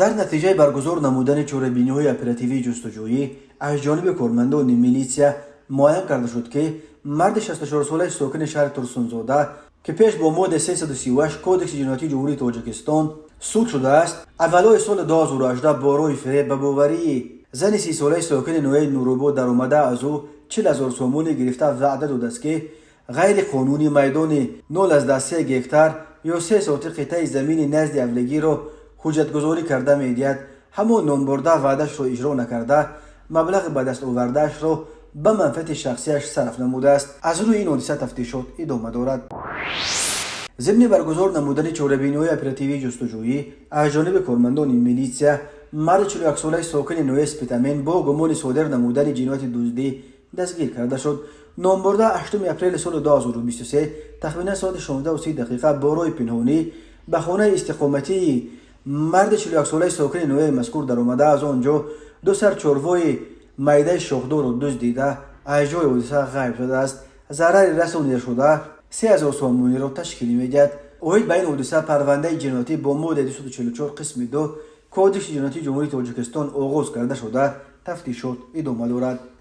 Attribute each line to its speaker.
Speaker 1: Дар натиҷаи баргузор намудани чорабиниҳои оперативии ҷустуҷӯӣ аз ҷониби кормандони милитсия муайян карда шуд, ки марди 64-солаи сокини шаҳри Турсунзода, ки пеш бо моддаи 338 Кодекси ҷиноятии Ҷумҳурии Тоҷикистон суд шудааст, аввалҳои соли 2018 бо роҳи фиреб ба боварии зани 30-солаи сокини ноҳияи Нуробод даромада, аз ӯ 40 000 сомонӣ гирифта, ваъда додааст, ки ғайриқонунӣ майдони 0,3 гектар ё 3 сотих қитъаи замини назди авлигиро ҳуҷҷатгузорӣ карда медиҳад. Ҳамон номбурда ваъдаашро иҷро накарда, маблағи ба даст овардаашро ба манфиати шахсияш сарф намудааст. Аз рӯи ин ҳодиса тафтишот идома дорад. Зимни баргузор намудани чорабиниҳои оперативии ҷустуҷӯӣ аз ҷониби кормандони милитсия марди 41-солаи сокини ноҳияи Спитамен бо гумони содир намудани ҷинояти дуздӣ дастгир карда шуд. Номбурда 8 апрели соли 2023 тахминан соати 16:30 дақиқа бо роҳи пинҳонӣ ба хонаи истиқоматии марди 41-солаи сокини ноҳияи мазкур даромада, аз он ҷо ду сар чорвои майдаи шохдорро дуздида, аз ҷои ҳодиса ғайб шудааст. Зарари расонидашуда 3000 сомониро ташкил медиҳад. Оид ба ин ҳодиса парвандаи ҷиноятӣ бо моддаи 244 қисми 2 Кодекси ҷиноятии Ҷумҳурии Тоҷикистон оғоз карда шуда, тафтишот идома дорад.